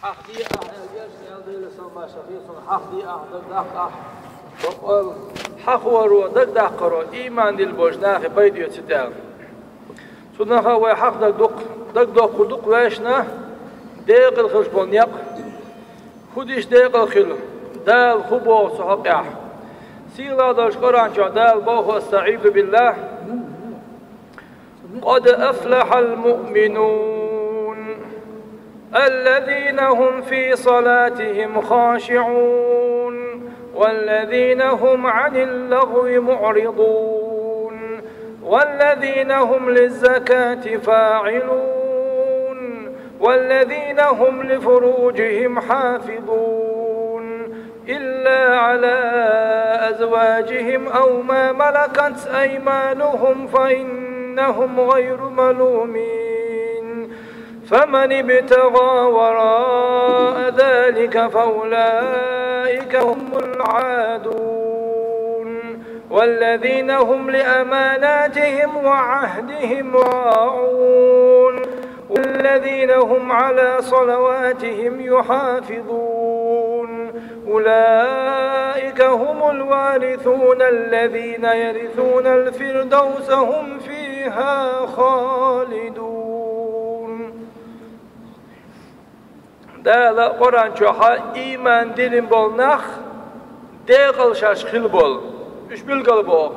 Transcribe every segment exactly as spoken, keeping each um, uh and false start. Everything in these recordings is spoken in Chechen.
Хьахде ахь, аьлла, Элчано, аьлла, Делера салам-моаршал хилда цунна, хьахде ахь, дагадаккха ахь. Бакъволу, хьахоро, дагадаккхаро иман дилла болчу нахе пайда оьцу аьлла. Цунах а вай хьахдерг ду-кх, дагадоккхур ду-кх вайшна декъала хилча болу некъ. ХӀун дича декъала хила, Дала хӀун боху цу хьокъехь? Сийлахь долчу Къуръан чохь Дала боху: أستعيذ بالله. قد أفلح المؤمنون الذين هم في صلاتهم خاشعون والذين هم عن اللغو معرضون والذين هم للزكاة فاعلون والذين هم لفروجهم حافظون إلا على أزواجهم أو ما ملكت أيمانهم فإنهم غير ملومين. فمن ابتغى وراء ذلك فأولئك هم العادون. والذين هم لأماناتهم وعهدهم راعون. والذين هم على صلواتهم يحافظون. أولئك هم الوارثون الذين يرثون الفردوس هم فيها خالدون. Дала Къуръан чохь а ийман диллина болу нах, декъала шаьш хила болу, уьш билгал боху.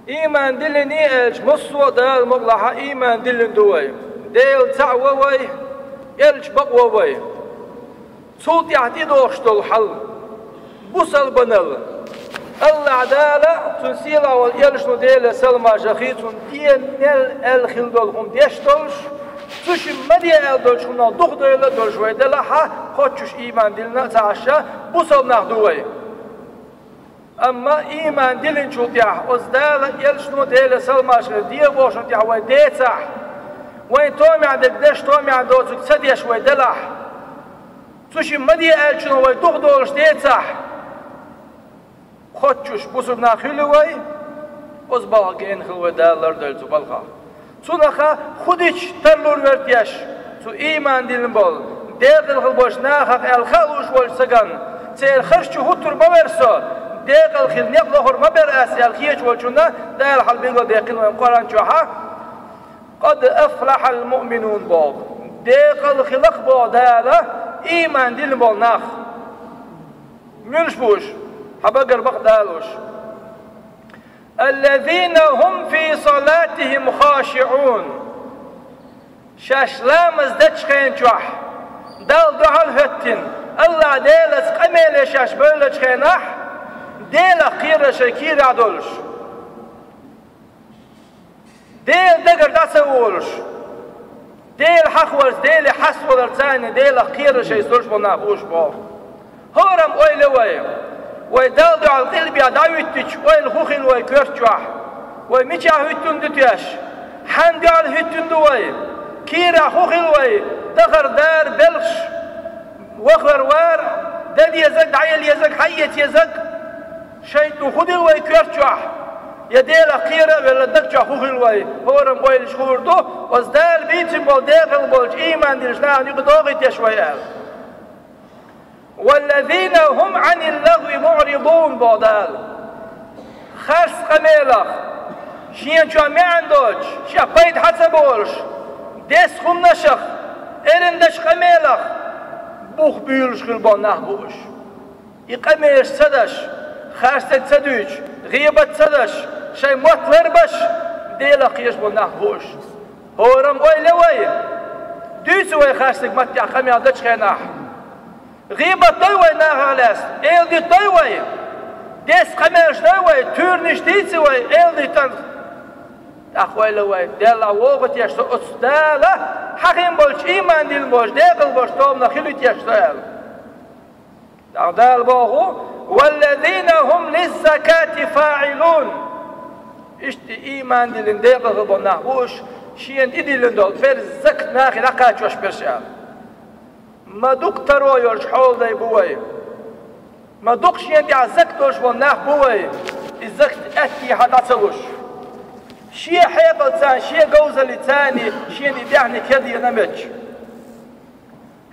Ийман диллиний аьлча, массо а Дала мукъалахь а ийман диллина ду вай. Дела цхьаъ ву вай, Элча бакъ ву вай. Цул тӀаьхьа тӀедогӀуш долу хьал, бусалбанал. АллахӀ Дала, цуьнан сийлахь волу Элчано, Делера салам-моаршал хилда цунна, де мел аьлла хила долу хӀума деш долуш, цу шимма ма де аьлла долчу хӀуманах духадевлла а долуш вай делахь а, кхоччуш ийман диллина а ца Ӏаш, бусалба нах ду вай. Амма ийман диллинчул тӀаьхьа, оцу Дала, Элчано, Делера салам-моаршал хилда, де бохучул тӀаьхьа вай децахь, вайн томехь дерг деш, томехь доцург ца деш вай делахь, цу шимма ма де аьллачунах вай духадолуш децахь, кхоччуш бусалба нах хуьлу вай, оцу балхах гена хила вай, Дала лардойла цу балхах. Цунах а хӀун дича тарлур верг деш, цу ийман диллина болу, декъала хила болчу нахах аьлла хаа лууш волчу стагана, церан харц чу хӀуттур ма вара со, декъала хила некъ лохур ма бара ас аьлла хеташ волчунна Дала хьал билгалдаьккхина вайн Къуръан чохь а: «Къад афлахьал муъминун», – боху. Декъала хила-кх, боху Дала, ийман диллина болу нах. Муьлш бу уьш? Хьан багара бакъ Дала уьш. «Аллазина хӀум фи салатихӀим хашиӀун». Шаьш ламаз дечу хенан чохь, Далла дуьхьал а хӀоьттина, АллахӀ Делаца къамеле шаьш бевллачу хенахь, Делах кхерар шайн кийрахь долуш, Делан дагара дӀа ца волуш, Дела хьахаварца, Деле хьаставаларца, царна Делах кхерар шайца долуш болу нах бу уьш, боху. ХӀораммо ойла йо вай. Вай Далла дуьхьал къилбехь дӀахӀуьттича, ойла хӀун хила вай коьрта чохь? Вай мичахь хӀуьттун ду теш? Хьанна дуьхьал хӀуьттун ду вай? Кийрахь хӀун хила вай? Дахар, дар, белхаш, вахар, вар, дан дезарг, дӀаелла езарг, хьаэца езарг? ШайтӀано хӀун дилла вай коьрта чохь? Я Делах кхера а велла, даг чохь хӀун хила вай? ХӀораммо ойлаш хуур ду, оцу Дала бийцина болу декъала болчу ийман диллинчу нахана юкъа догӀуьйтуш вай аьлла. «Валлазина хӀум Ӏанил лагӀви муӀридун», – боху Дала. Харц къамелах, шена чохь маьӀна доцуш, шех пайда хьа ца болуш, деза хӀуманашах, эрна дечу къамелах бух буьйлуш хила болу нах бу уьш. И къамелаш ца деш, харцдерг ца дуьйцуш, гӀийбат ца деш, шайн мотт ларбеш, Делах кхераш болу нах бу уьш. ХӀораммо ойла йо вай. Дуьйцу вай харцдерг маттехь къамел дечу хенахь? ГӀийбат дой вай нахах лаьцна? Эладита дой вай? Деза къамелаш дой вай? Туьйранаш дийций вай эладитанах? ТӀаккха ойла йо вай, Делахь вогӀуьйтуш со оцу Дала хьахийна болчу, ийман диллина болчу, декъала болчу тобанах хилуьйтуш со аьлла. ТӀаккха Дала боху: «Валлазина хӀум лиззакати фаӀилун». Иштта ийман диллина, декъала хила болу нах бу уьш, шена тӀедиллина долу ферз закат нахе дӀакхачош берш аьлла. Ма дукха таро йолуш хьолдай бу вай. Ма дукха шена тӀехь закат долуш болу нах бу вай, и закат аьттехьа дӀа ца луш. Шен хьекъалца, шен говзаллица шена и баьхниг хӀедийна меттиг.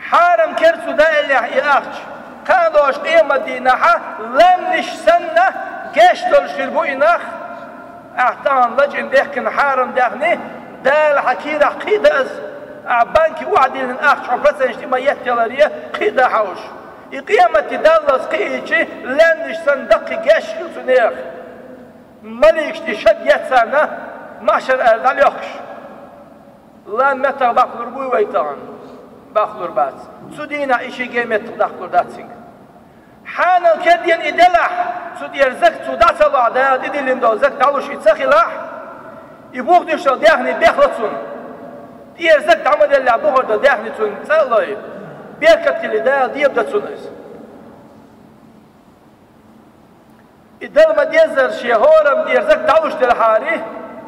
Хьара Хьарам кер цо даьллехь и ахча, кхана долчу къематдийнахь лаьмнаш санна гечдолуш хир бу и нах. Ахьа тахана лачкъийна дехкина хьарам даьхни, Дала хьан кийрахь кхин а дан аса, ахьа банке охьадиллина ахча хьо проценташ тӀе ма етталаре кхин а дан хьовуш. И къематде даллалц кхиийча, лаьмнаш санна даккхий гечдеш хир цу нехан. Маликаш тӀе шад еттарна, маьхьшар аьлла дӀалоьхкуш. Лам меттах баккхалур буй вай тахана? Баккхалур бац. Цу дийнахь и ши ген меттах даккхалур дац цуьнга. Хьанал кедден и делахь, цу тӀера закат цо дӀа ца лохь, Дала тӀедиллина долу закат дӀалуш и ца хилахь, и бухдуьйш долу даьхни бехла цунна. ТӀера закат дӀа ма деллехь, бухара долу даьхни цунна цӀа а лой, беркат хили, Дала дебадан цунна иза. И дала ма-деззара шен хӀораммо тӀера закат дӀалуш делахьара,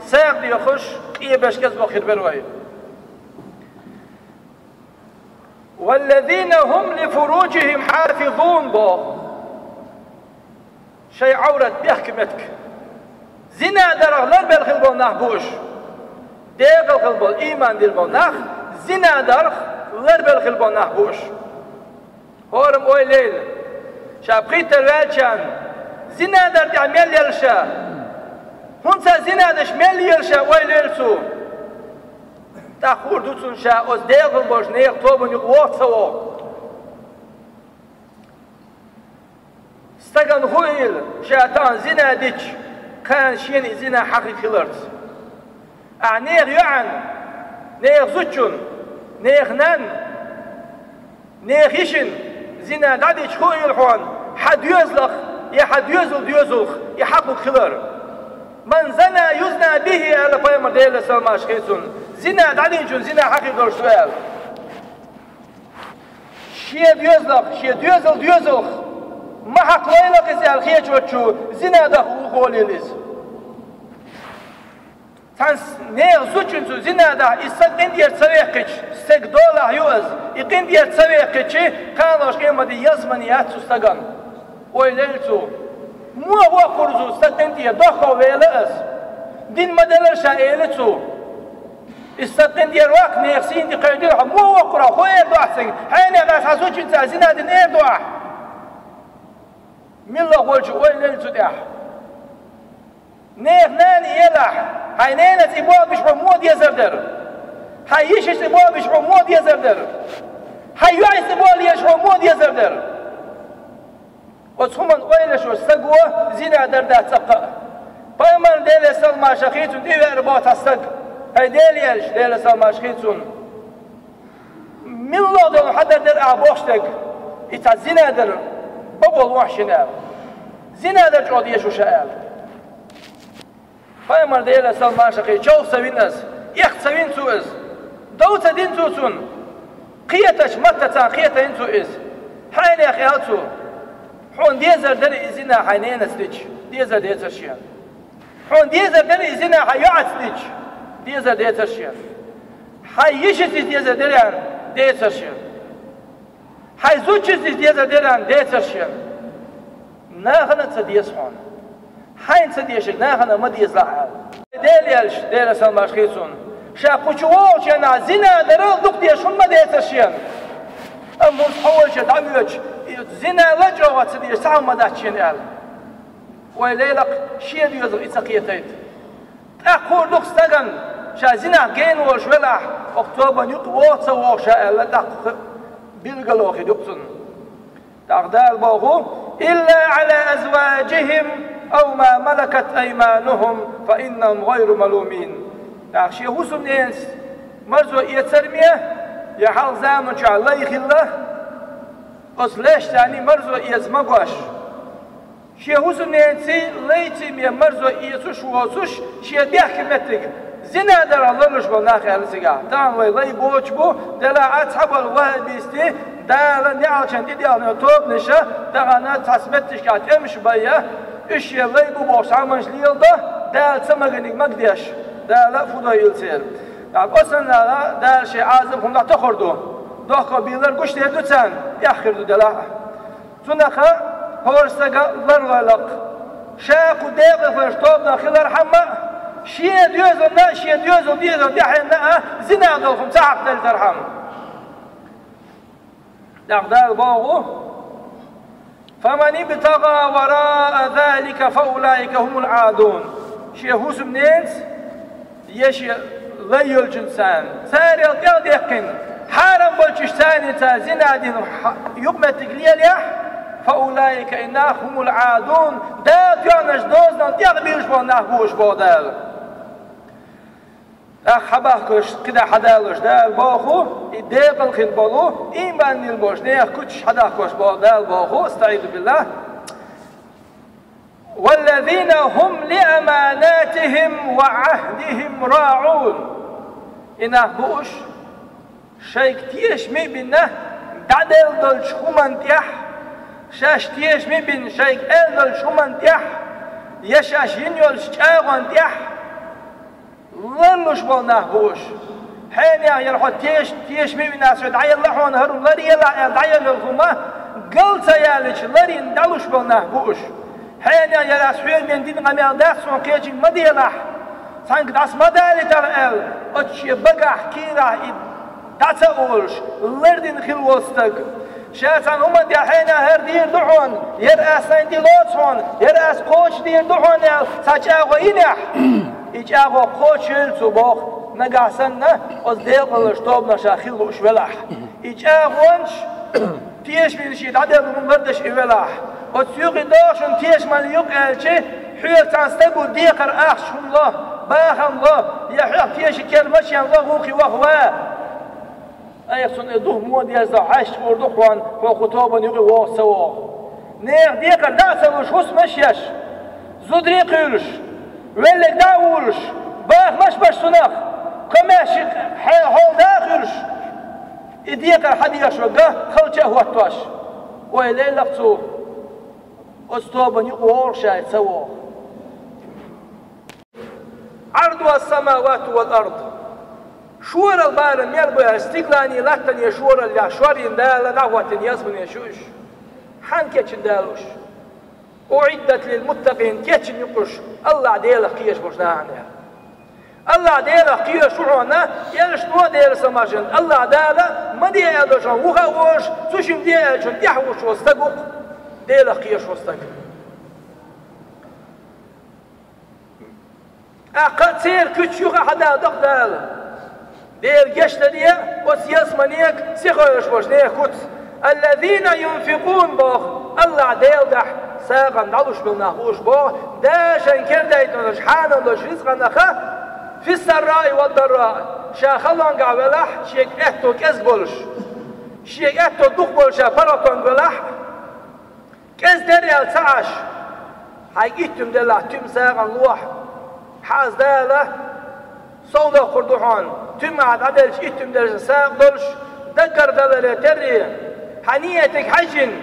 сагӀа доьхуш, къебеш кӀезиг хир бара вай. «Валлазина хӀум ли фуруджихӀим хьафизун», боху. Шайн Ӏаврат бехке меттиг. Зина дарх ларбелла хила болу нах бу уьш. Декъала хила болу, ийман дилла болу нах, зина дарх ларбелла хила болу нах бу уьш. ХӀораммо ойла йойла, ша пхийттара ваьллачарна, зина дар тӀехь мел елла ша, хӀунда ца зина деш мел елла ша, ойла йойла цо. ТӀаккха хуур ду цунна ша оцу декъала болчу нехан тобанна юкъа вогӀу ца вогӀу. Стагана хуийла, ша тахана зина дича, кхана шена и зина хьан хир хиларца. Ахьа нехан йоӀана, нехан зудчунна, нехан нанна, нехан йишина зина дӀадича, хуийла хьуна, хьан доьзалх я хьан доьзалан доьзалх и хьакъ хилар. «Ман зана юзна бихӀи», аьлла пайхамар, Делера салам-маршалла хуьлда цунна, зина дӀадинчунна зина хьан хир долуш ду аьлла. Шен доьзалх, шен доьзалан доьзалх ма хьакхалойла иза аьлла хеташ волчо зина даха ву холийла иза. Цхьана нехан зудчуьнца зина даха, и стаг къинтӀера ца веккхича, стеган долахь ю иза, и къинтӀера ца веккхича, кхана долчу къематде ялсамани яц цу стагана. Ойла йойла цо. Муха воккхур иза стаг къинтӀера, дохково вела иза. Дин ма-деллара ша, эли цо. И стаг къинтӀера ваккха, нехан сийна тӀе кхевдира хьо, муха воккхур хьо, хӀун эр ду ахь цуьнга? Хьенех ас хьан зудчуьнца зина дина эр ду ахь? Милла волчу ойла йойла цу тӀехь. Нехан нана елахь, хьайн ненаца и болх беш хьо муха дезар дара? Хьайн йишица и болх беш хьо муха дезар дара? Хьайн йоӀица и болх еш хьо муха дезар дара? Оцу хӀуманна ойла еш волу стаго зина дар дац цкъа а. Пайхамарна, Делера салам-маршалла хуьлда цунна, тӀевеара боху цхьа стаг. ХӀай Делан элча, Делера салам-маршалла хуьлда цунна, милла долу хьан дар дара ахь боху стаг, и цхьа зина дар бакъо лохьа шена аьлла. Зина дар чӀогӀа дезаш ву ша аьлла. Пайхамар, Делера салам-маршалла хуьлда цунна, човха ца вина иза, экха ца вина цо иза, дов ца дина цо цунна. Кхетачу маттаца кхетийна цо иза. Хьенех, аьлла цо, хьуна дезар дара и зина хьайн ненаца дича, дезар дацара шена. Хьуна дезар дара и зина хьайн йоӀаца дича, дезар дацара шена. Хьайн йишица иза дезар даран, дацара шена. Хьайн зудчуьнца иза дезар даран, дацара шена. Нахана а ца деза хьуна. Хьайна ца дезарг нахана а ма дезалахь аьлла. Делан элча, Делера салам-маршалла хуьлда цунна, ша кху чу вогӀучу хенахь зина дар дукха дезаш хӀума ма дацара шена. Амма хӀинца хьо волчу дӀа а воьдуш, и зина ла чӀогӀа ца дезаш цхьа хӀума ма дац шена аьлла. Ойла йойла-кх, шен доьзалх и ца кхетийта. ТӀаккха хуур ду-кх стагана, ша зинах гена волуш велахь, оцу тобанна юкъа вогӀу ца вогӀу ша аьлла, тӀаккха билгало хир ю-кх цунна. ТӀаккха Дала боху: «Илла Ӏала азваджихӀим ав ма малакат айманухӀум, фа иннахӀум гӀайру малумин». ТӀаккха шен хӀусамненца марзо эцар ме, я хьалха заманчохь лай хилла, оцу лайшца марзо эца ма гуш. Шен хӀусамненций, лайций ме марзо эцуш воцуш, шен бехке меттиг зина дарх ларлуш болу нах аьлла цигахь. Тахана вай лай боцуш бу, делахь а цхьаболу ваххабистий, Дала неӀалчан тӀедоьхна тобанаша тахана цхьацца меттигашкахь тӀемаш байя, уьш шен лай бу бохуш, цхьамманаш леладо, Дала ца магийнарг магадеш, Дала а фу дойла церан. ТӀаккха оцунна Дала шен Ӏазап хӀума дӀатохур ду. Дохко бийлар гуш дер ду царна, тӀех хир ду делахь а. Цунах хӀора стага ларлойла-кх. Ша кху декъалхойн тобанах хилархьама а, шен доьзална а, шен доьзалан доьзалан тӀаьхьенна а зина долу хӀума ца хьакхаделлийтархьама. ТӀаккха Дала боху: «فمن ابتغى وراء ذلك فأولئك هم العادون». Шен хӀусамненца, я шен лай йолчунца, царел тӀаьхьа даьккхина, хьарам болчуьш царница зина дина хьа-, юкъаметтиг лелахь, «فأولئك», и нах, «هم العادون», Дала тоьхначу дозанал тӀехбуьйлуш болу нах бу уьш, боху Дала. ТӀаккха хьан бахкалуш, кхидӀа хьан далуш Дала боху, и декъала хила болу, ийман йина болуш, нехан куьцаш хьан дахкалуш боху Дала боху, астаӀизу биллахӀ: «والذين هم لأماناتهم وعهدهم راعون». И нах бу уьш, шайга тешаме а бина, дӀаделла долчу хӀуманна тӀехь, шаьш тешаме а бина, шайга аьлла долчу хӀуманна тӀехь, я шаьш йина йолчу чӀагӀонна тӀехь, ларлуш болу нах бу уьш. Хьенех яра хьо теш-, тешаме а вина, со дӀаелла хьуна хӀара хӀума, ларъелахь аьлла, дӀаелла хӀума гал ца ялича, ларйина дӀалуш болу нах бу уьш. Хьенех яра ас хьоьгара дина къамел дац, суна кхечуьнга ма делахь, цхьаьнга дӀаса ма далийталахь аьлла, оцу шен багахь, кийрахь и дӀа ца олуш, лардина хила волу стаг. Ша цхьана хӀуманна тӀехь хьенех хӀара дийр ду хьуна, яра ас сайн тӀе лоцу хьуна, яра ас кхочушдийр ду хьуна аьлла, цхьа чӀагӀо йинехь, и чӀагӀо кхочушйойла цо боху, нагахь санна, оцу декъалчу тобанах ша хила лууш велахь. И чӀагӀонаш тешаме а бина, шен дӀаделла хӀума лардеш и велахь. Оцу юкъе догӀу шуна тешаман юкъ аьлча, хьоьга цхьана стага декхар ахча хӀума ло, бахам ло, я хьоьга тешаме кера машен ло, вукхе ваха ва. Айхьа цунна и дух мо деза, хьаьжча гӀур ду хьуна, хьо кху тобанна юкъе вогӀу ца вогӀу. Нехан декхар дӀа а ца луш, хӀусамаш еш, зударий а кхуьйлуш, веллиг дӀа а вулуш, бахамаш беш цунах, комаьрший хье-, хьол дӀа а хуьлуш, и декхар хьан дезаш ван га, халча а хӀоттош. Ойла елла-кх цо, оцу тобанна юкъе вогӀу ша, ца вогӀу. «عرضها السماوات والأرض». Шорал барам мел бу аьлча, стигаланеи латтанеи шорал яхь, шорйина Дала дӀахӀоттийна ялсаманеш ю уьш. Хьанна кечйина Дала уьш? «أعدت للمتقين», кечйина ю-кх уьш, АллахӀ Делах кхоьруш болчу нахана. АллахӀ Делах кхоьруш ву хьуна, элчано а, Делан салам-маршалла хуьлда цунна, АллахӀ Дала ма де аьлла долчух вуха а волуш, цу шимма де аьллачунна тӀаьхьа вуьсуш волу стаг ву-кх Делах кхоьруш волу стаг. ТӀаккха церан куьцаш юха хьадала доккху Дала. Дела гечдаре оцу ялсаманега, сихойлуш болчу нехан куц. «الذين ينفقون», боху, АллахӀ Делан дуьхьа сагӀина дӀалуш болу нах бу уьш, боху, Дала шайна кара дайтина долчу хьанал долчу рицкъанах, «في السراء والضراء», ша халонгахь велахь, шега аьтто кӀезиг болуш, шега аьтто дукха болуш, ша паргӀатонга велахь, кӀезиг дара аьлла ца Ӏаш, хьайга итт туьма делахь, туьма сагӀина лохьа. Хьан ас Дала совдоккхур ду хьуна, туьма ахь дӀаделча, итт туьма делча сагӀа долуш, даггара даларе терра, хьан ниятиг хьаьжжина,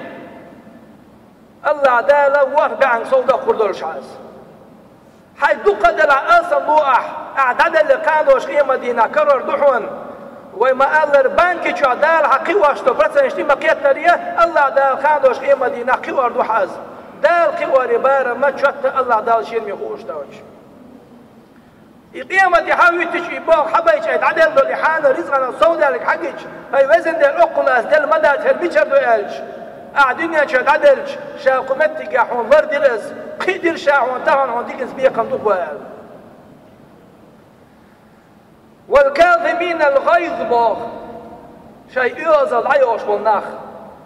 АллахӀ Дала ворхӀ бӀаьнга совдоккхур долуш хьан ас. Хьайн дукха делахь, алсам ло ахь, ахь дӀаделла кхана долуш къематдийнахь карор ду хьуна. Вай ма-аллара, банки чохь Дала хьан кхиош долу проценташ тӀе ма-кхеттара, АллахӀ Дала кхана долуш къематдийнахь кхиор ду хьан ас. Дала кхиоран барам ма чотта АллахӀ Дала шена ма хууш долчу. И къематде хьан вуьттича, и боху хьан байча, ай дӀаделла долу и хьанал рицкъанал совдаьллиг хьан гича, ай везан Дела, оккхул ас делла ма дац, хӀара мичара ду аьлча, ахь дуьнен чохь дӀаделча, ша кху меттигехь хьуна лардира ас, кхиъдира ша хьуна, тахана хьуна диканца бекхам ду-кх вай аьлла. «والكاظمين الغيظ», боху, шайн оьгӀазалла дӀайохуш болу нах,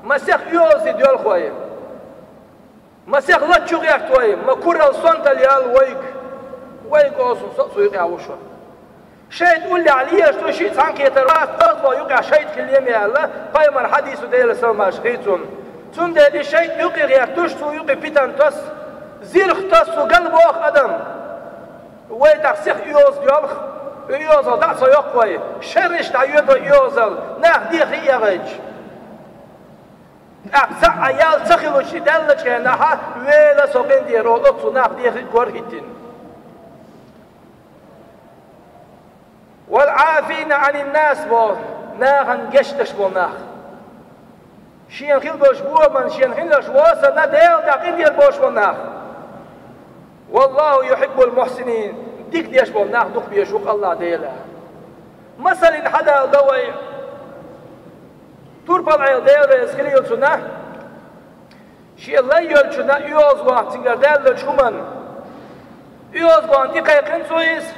масех оьгӀазе доьлху вай. Масех латта чу гӀерта вай, ма куралла, сонталла яьлла вайга, вайга олу со а цу юкъехь ву шуна. ШайтӀа уллехь лелаш ду, шиъ цхьаьнакхетар вац, озбо юкъехь шайтӀа хила лема аьлла, пайхамар хьадисо, Делан салам-маршалла хуьлда цунна. Цундела и шайтӀа юкъе гӀерташ, цу юкъе питана тосу, зирх тосу, цу гал боху адам. Вай тӀаккха сиха оьгӀаз доьлху, и оьгӀазалла дӀа а ца йоккху вай, шерриш дӀайоьду вай оьгӀазалла, нах дехар а эгӀайча. ТӀаккха цхьаъ ял ца хилча, и даьллачу хенахь, вела со къинтӀера олу оццу нах дехар а гор хӀиттина. «والعافين عن الناس», боху, нахана гечдеш болу нах. Шена хила болуш бохаман, шена хиларш вон санна, Делан тӀехь къинтӀера болуш болу нах. «والله يحب المحسنين», дика деш болу нах дукха безаш ву-кх АллахӀ Дела. Масална хьадала дан вай. Турпал-Ӏела, Дела реза хилийла цунна, шен лай йолчунна оьгӀазвахна цигара даьллачу хӀуманна. ОьгӀазвахна тӀекхайкхина цо иза,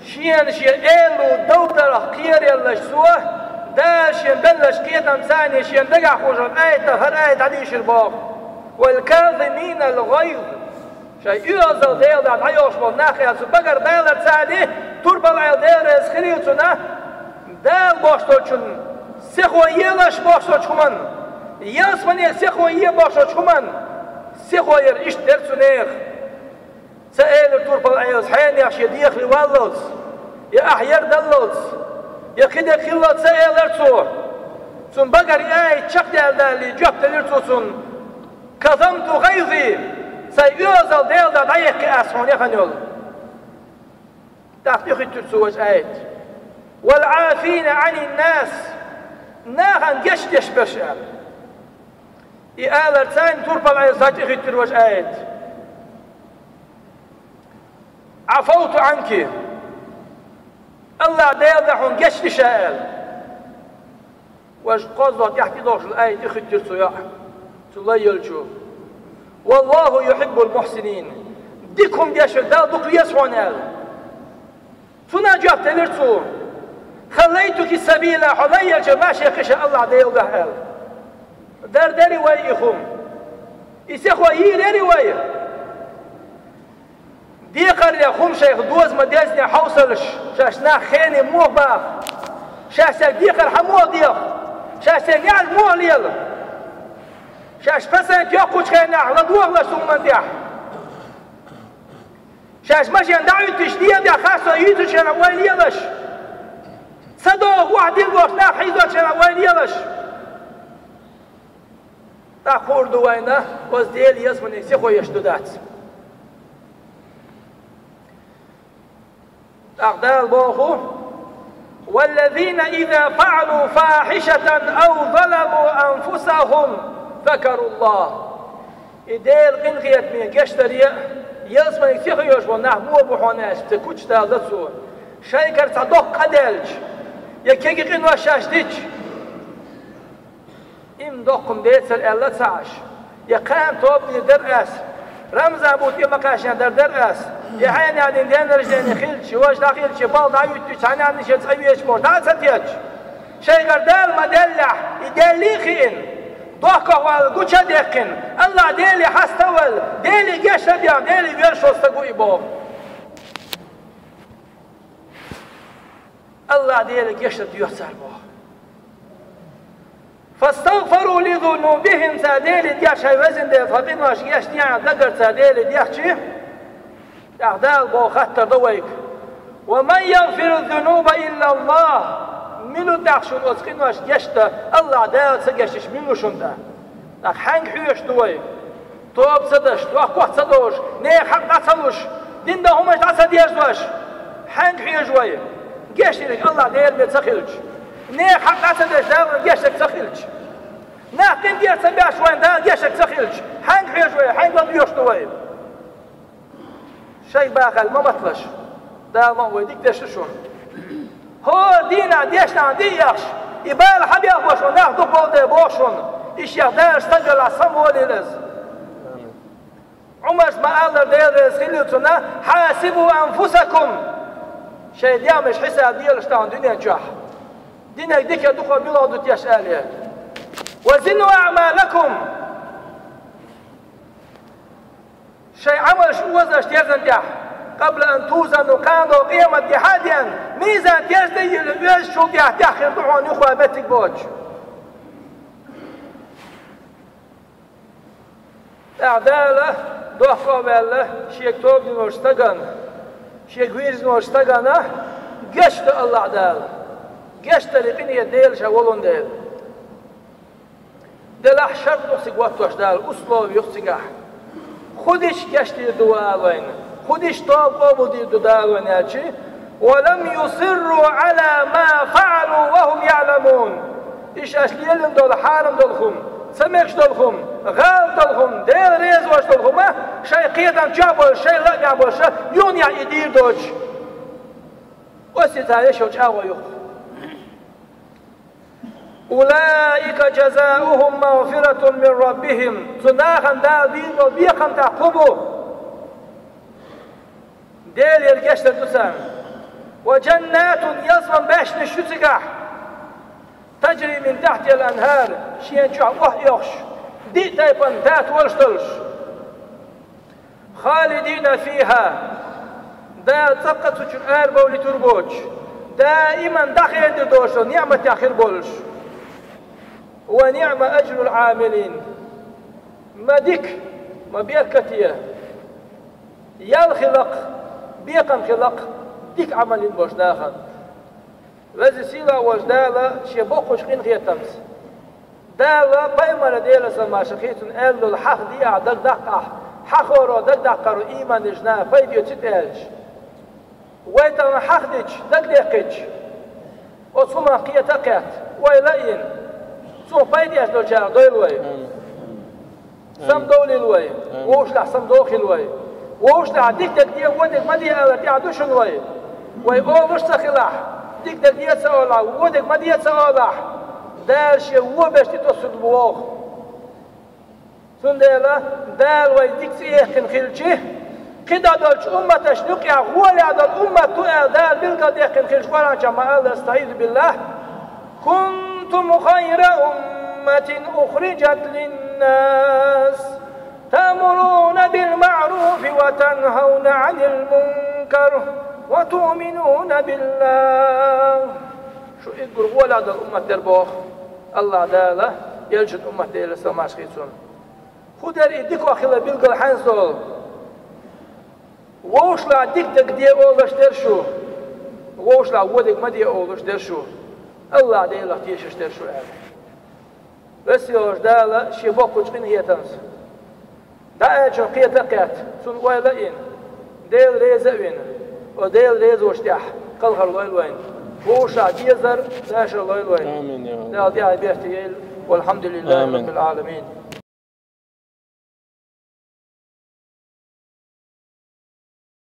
шена шен эло довдарх кхераллаш цо, Дала шен беллачу кхетамца шен дагахь хӀума аятах хӀара аят дӀадийшира боху: «Вал-казиминал-гӀайз». Шайн оьгӀазалла Делан дуьхьа дӀайохуш болу нах аьлла, цу багара даларца а, Турпал-Ӏела, Дела реза хилийла цунна, Дала бохуш долчун сихо елаш бохуш долчу хӀуманна, ялсамане сихо е бохуш долчу хӀуманна сихо яра. Иштта дара цу нехан. Ца элира Турпал-Ӏелас, хьенех шен дехале валлалц, я ахь яра даллалц, я кхидерг хиллалц ца элира цо. Цунна багара аят чекхдаьлла далале, жоп делира цо цунна: «Казамту гӀайзи», сайн оьгӀазалла Делан дуьхьа дӀаяьккхи ас хьуна яхана йолу. ТӀаккха тӀехуьттура цо важа аят: «Вал-Ӏафина Ӏанин-нас», нахана гечдеш берш аьлла. И аларца а Турпал-Ӏелас тӀехуьттура важа аят: «Ӏафавту Ӏанки», АллахӀ Делан дуьхьа хьуна гечди ша аьлла. Важа кхозлагӀа тӀехь тӀедогӀуш долу аят тӀехуьттура цо йоӀ, цу лай йолчо: «ВаллахӀу юхьиббул-мухьсинин». Дика хӀума деш верг Далла дукха веза хьуна аьлла. Цунна жоп делира цо: «Халлайтуки сабила», хьо лай йолчу машехь кхиша АллахӀ Делан дуьхьа аьлла. Дар дарий вай и хӀума? И сихо йийр ярий вай? Декхарех хӀума шайх доза ма-деззине хьовсалаш, шаьш нах хене муха баха, шаьш цаьрга декхар хьан муха деха, шаьш цаьрга неӀалт муха лела, шаьш процент йоккхучу хенахь ладогӀалаш цу хӀуманна тӀехь. Шаьш машен дӀа а Ӏуьттуш, ден тӀехь харцо йийцучу хенахь вай лелаш, ца догӀу охьадилла бохуш нах хьийзочу хенахь вай лелаш. ТӀаккха хуур ду вайна, оцу Делан ялсаманиг сихо еш ду, дац. ТӀаккха Дала боху: «Валлазина иза фаӀалу фахьишатан ав заламу анфусахум закаруллах». И Делан къинхетаме гечдаре а, ялсаманиг сихо йош болу нах муха бу хьуна аьлча, церан куча далла цо. Шайгара цхьа доккха къа даьлча, я кегий къинош шаьш дича, Иман доккхун бецара аьлла ца Ӏаш, я кхана тоба дийр дара ас, Рамзан бутт тӀе ма кхаьчна дар дара ас, я хьенех дин день рождения хилча, важа дӀахилча, балха дӀа а юьттича, хьенех дин шен цӀа везаш бохуш, дӀа а ца тетча, шайгара Дала ма-деллехь, и Деле а хиъна, дохко вала гуча а дехкина, АллахӀ Деле хьаста а ваьлла, Деле гечдар а дина, Деле везаш волу стаг ву и боху. АллахӀ Деле гечдар доьху цара боху. «Фастагфару ли зунубихим», цара Деле дехча, хьайн везан Дела, тхан къинош гечдехьа дагарца Деле дехча, тӀаккха Дала боху хаттар до вайга: «Ва ман ягфиру зунуба илла АллахӀ?» Мила ву тӀаккха шуна оцу къинош гечдан, АллахӀ Дала ца гечдеш мила ву шуна тӀаккха? ТӀаккха хьаьнга хьоьжуш ду вай? Тоба ца деш, дохко ца довш, нехан хьакъ дӀа ца луш, дин дан хӀуманаш дӀа ца дерзош, хьаьнга хьоьжу вай? Гечдинарг АллахӀ Дела бен ца хилча, нехан хьакъ дӀа ца деш, Дала вайна гечдерг ца хилча, нах къинтӀера ца беш, вайна Дала гечдерг ца хилча, хьаьнга хьоьжу вай, хьаьнга ладоьгӀуш ду вай? Шайга бахалла ма маталаш, Дала ма вай дика деш ду шуна. ХӀора дийнахь дешнахь дийхьаш, и бала хьан бехбо шуна, нах дукха болу де боху шуна, и шех Дала стаг велахь самаволийла иза. Ӏумарс ма-аллара, Дела реза хилла цунна: «Хьасибу анфусакум», шайн дегӀмаш хьисаб делаш тахана дуьнен чохь. Динарг дика ду-кх, мила ду теш аьлла. «Ва зину аъмалакум». Шайн Ӏамалш озош терзан тӀехь, къабла ан тузану, кхана къемат де хьаден, мизан терза тӀе йиллина оьшучул тӀехь тӀехь хир ду хьуна юха меттиг боцуш. ТӀаккха Дала, дохко а ваьлла, шега тоба динарш стагана, шега вирзинарш стагана гечдо АллахӀ Дала. Гечдарий къинхетам Дела ша волун дела. Делахь шарт ду-кх цига хӀоттош Дала, условие ю-кх цигахь. ХӀун дича гечдийр ду Дала вайна, хӀун дича тоба къобалдийр ду Дала вайна аьлча: «Ва лам юсирру Ӏала ма фаӀалу ва хӀум яӀламун». И шаьш лелийна долу хьарам долу хӀума, ца мегаш долу хӀума, гӀалат долу хӀума, Дела реза воцуш долу хӀума, шайн кхетам чохь болуш, шайн лаамехь болуш, юханехь и дийр доцуш, оццул цара еш йолу чӀагӀо ю-кх. أولئك جزاؤهم مغفرة من ربهم. Цу нахана Дала дийна долу бекхам тӀехь кху бу. Делера гечдар ду царна. وجنات, ялсаман баьшнаш ю цигахь. تجري من تحتها الأنهار, шена чохь охьа оьхуш, диъ тайпана тата волуш долуш. خالدين فيها, Дала цкъа а цу чуьра арабовлуьйтур боцуш, даиман дӀахедир долуш долу неӀматехь хир болуш. ونعم أجر العاملين. Ма дика, ма беркате, ял хиларх, бекхам хиларх дика Ӏамал йина болчу нахана. Веза-сийлахь волчу Дала шен боккхачу къинхетамца, Дала пайхамар Делан салам-маршо хуьлда цунна аьлла долу хьаха де ахь дагадаккха, хьахоро дагадаккхаро ийман дечу наха пайда оьцуьйту аьлча. Вай тахана хьаха дича, дагадехкича, оцу хӀуманах кхета а кхетта, вай лайна, цунах пайда эцна долчарах дойла вай. Самадовлийла вай. Вовшашлахь самадовхийла вай. Вовшашлахь дика дерг де, вон дерг ма де алар тӀехь ду шуна вай. Вай олуш ца хилахь, дика дерг де ца олахь, вон дерг ма де ца олахь, Дала шен вон берш тӀе тосур бу вовшах. Цундела Дала вай дика цӀе яьккхина хилча, кхидӀа долчу умматашна юкъахь гӀолехь долу уммат ду аьлла Дала билгалдаьккхина хилча, Къуръан чохь ма-аллара, أستعيذ بالله: كنتم خير أمة أخرجت للناس تأمرون بالمعروف وتنهون عن المنكر وتؤمنون بالله. Шу уггар гӀолехь долу уммат дара боху АллахӀ Дала, элчан уммат, Делан салам-маршо хуьлда цунна. ХӀун дара и дика хилар билгал хьаьнца долу? Вовшашлахь дика дерг де олуш дара шу, вовшашлахь вон дерг ма де олуш дара шу, АллахӀ Делах тешаш дара шу аьлла. Веза-сийлахь волчу Дала шен боккхачу къинхетамца, дӀааьллачунах кхета а кхетта, цунна ойла а йина, Дела реза а вина, оцу Делан резачу тӀехь кхалхар лойла вайна. Вовшашлахь дезар, дашар лойла вайна. Амин, я Рабби. Дала тӀаьхье беркате йойла. والحمد لله Амин. رب العالمين.